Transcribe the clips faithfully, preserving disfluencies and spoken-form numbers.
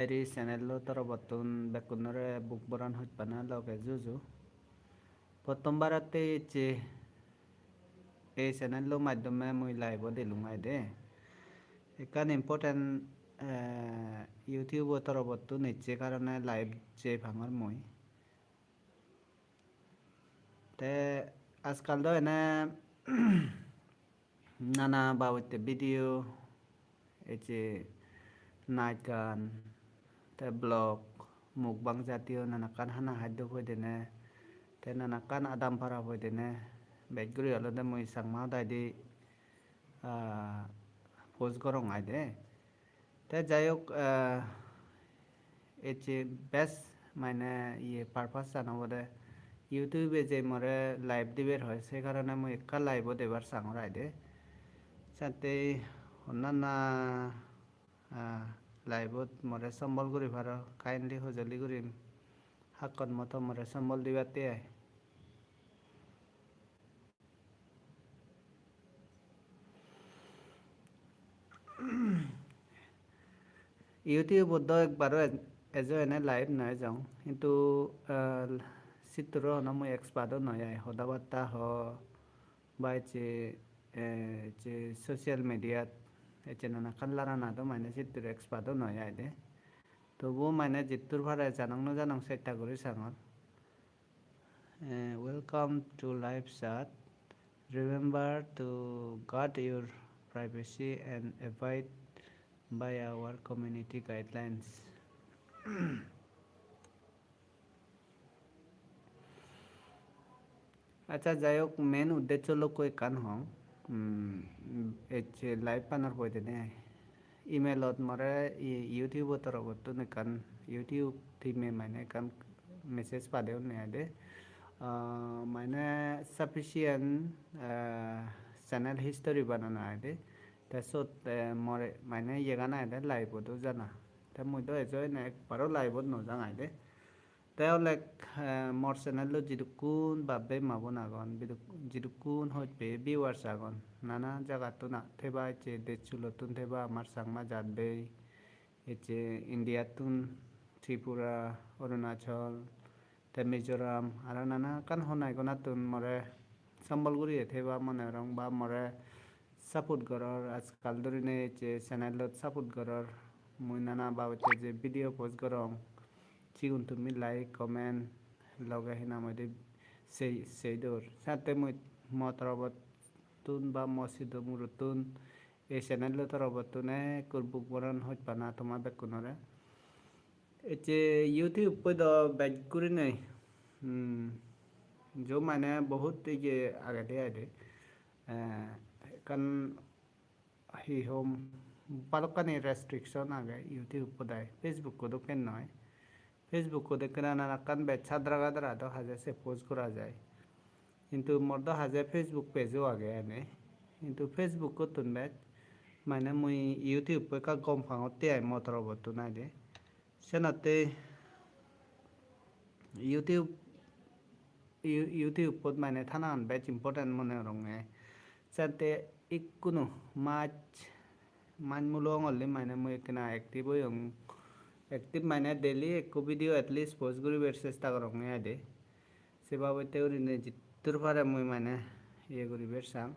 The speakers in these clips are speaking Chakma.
Diary channel-o torobottun bekkunore buk boron hojpana loge juju. Protthom barotte ecche ei channel-o maddhome mui live-ot elung aide. Ekkan important, eh, YouTube-o torobottun ecche karone live jei pangor mui. Te ajkal do ene nana babotte video, ecche naj gan, te vlog, mukbang jatiyo nanakkan hana haddo poidene, te nanakkan adam para poidene, bej guri olode mui Changma hodadi, ah, post gorong aide. Te jai hok, eh, ecche best mane iye purpose an obode YouTube-e je more live diber hoi, se karone mui ekka live-ot ebar sangor aide. Jatte onnanna, ah, live-ot more sombol guri paro, kindly hojoli gurim, hakkon moto more sombol dibatte ai. YouTube-ot do ekbaro ej-, ejo ene live no ejong, hintu, ah, sitturo hono mui expert-o noi ai, hoda batta ho ba ecche, eh, ecche social media-t ecche nanakkan larana do mane sitturo expert-o noi ai de. Tobuo mane jittur pare janong no janong chesta guri sangor. Eh, welcome to live chat. Remember to guard your privacy and abide by our community guidelines. Accha, jai hok, main uddeccho lokko ekkan hong. Hmm, ecche live panor poidene email-ot more i-, YouTube-o torobottun ekkan YouTube team-e mane ekkan message padeyon aide. Ah, mane sufficient, ah, channel history banana aide. Te sot, eh, more mane iyegan aide live-ot o jana. Te mui do ejo ene ekbaro live-ot no jang aide. Te olek, eh, mor channel-ot jidukkun bab bei ma bon agon, biduk-, jidukkun hoj peye viewers agon, nana jagattun a-, theba ecche, dej sulottun theba amar Changma jat bei, ecche India-ttun Tripura, Arunachal, te Mizoram, aro nana ekkan honai gonattun more sombol guriye theba mone gorong ba more support goror, ajkal durine ecche channel-ot support goror, mui nana babotte je video post gorong, sigun tumi like, comment, loge hi nang hoide sei, sei dor. Jatte mui mo torobottun ba mo sido murottun ei channel-o torobottun ekkur buk boron hojpana toma bekkunore. Ecche YouTube-oi do bej gurinei, hmm, jo mane bohut iye agede aide. Eh, ekkan hi hom balokkani restriction age YouTube-ot ai, Facebook-o dokken noi. Facebook-o dokken nanakkan bej sadra gadra do haje se post gora jai. Hintu mor do haje Facebook page-o age ene. Hintu Facebook-ottun bej mane mui YouTube-o ekka gom pangotte ai mo torobottun aide. Senotte YouTube, You-, YouTube-ot mane thanagan bej important mone goronge. Senotte ikkunu maj, maj mulo ongolli mane mui ekkena active oyong. Active mane daily ekko video at least post guribar chesta goronge aide. Se babotte gurinei jittur pare mui mane iye guribar sang.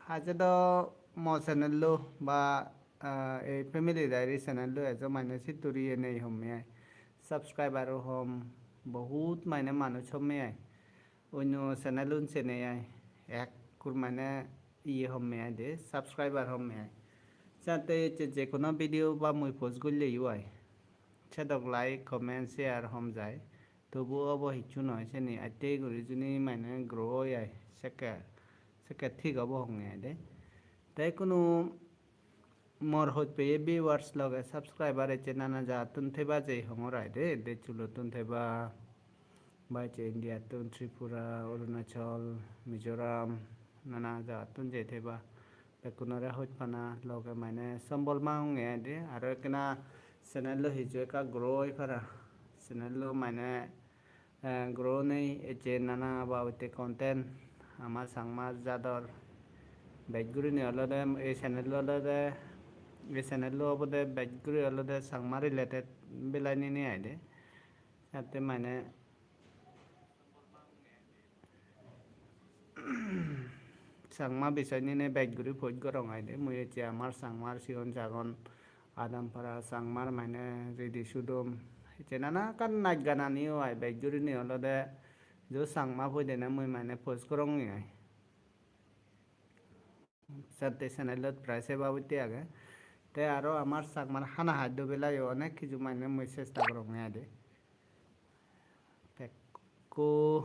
Haje do mo channel-o ba, ah, ei Family Diary channel-o ejo mane sitturi iye nei homme ai. Subscriber-o hom, bohut mane manuj homme ai. Onno channel-un sene ai, ekkur mane iye homme ai de, subscriber homme ai. Jatte ecche je hono video ba mui post golleyo ai, sedok like, comment, share hom jai. Tobu obo hissu noi, seni atte guri juni mane grow oi ai, sekke, sekke thik obo honge ai de. Te ikkunu mor hoj peye viewers loge subscriber ecche nana jagattun theba jei hongor ai de, dej sulottun theba, ba ecche India-ttun, Tripura, Arunachal, Mizoram, nana jagattun jei theba. Bekkunore hojpana loge mane sombol mangonge ai de, aro ekkena channel-o hiju ekka grow oi para, channel-o mane, eh, grow nei, ecche nana babotte content ama Changma jador bej gurinei olode ei channel-o olode Ei channel-o obode bej guri olode Changma related belai nini aide. Jatte mane Changma bisoy nini bej guri post gorong aide. Mui ecche amar Changmar sigon sagon Adampara Changmar mane ridi sudom ecche nana ekkan naj gananiyo ai bej gurinei olode jo Changma poidene mui mane post gorong ai. Jatte channel-ot prai seba boitte age. Te aro amar Changmar hana haddo belayo onek hiju mane mui chesta gorong aide. Pekku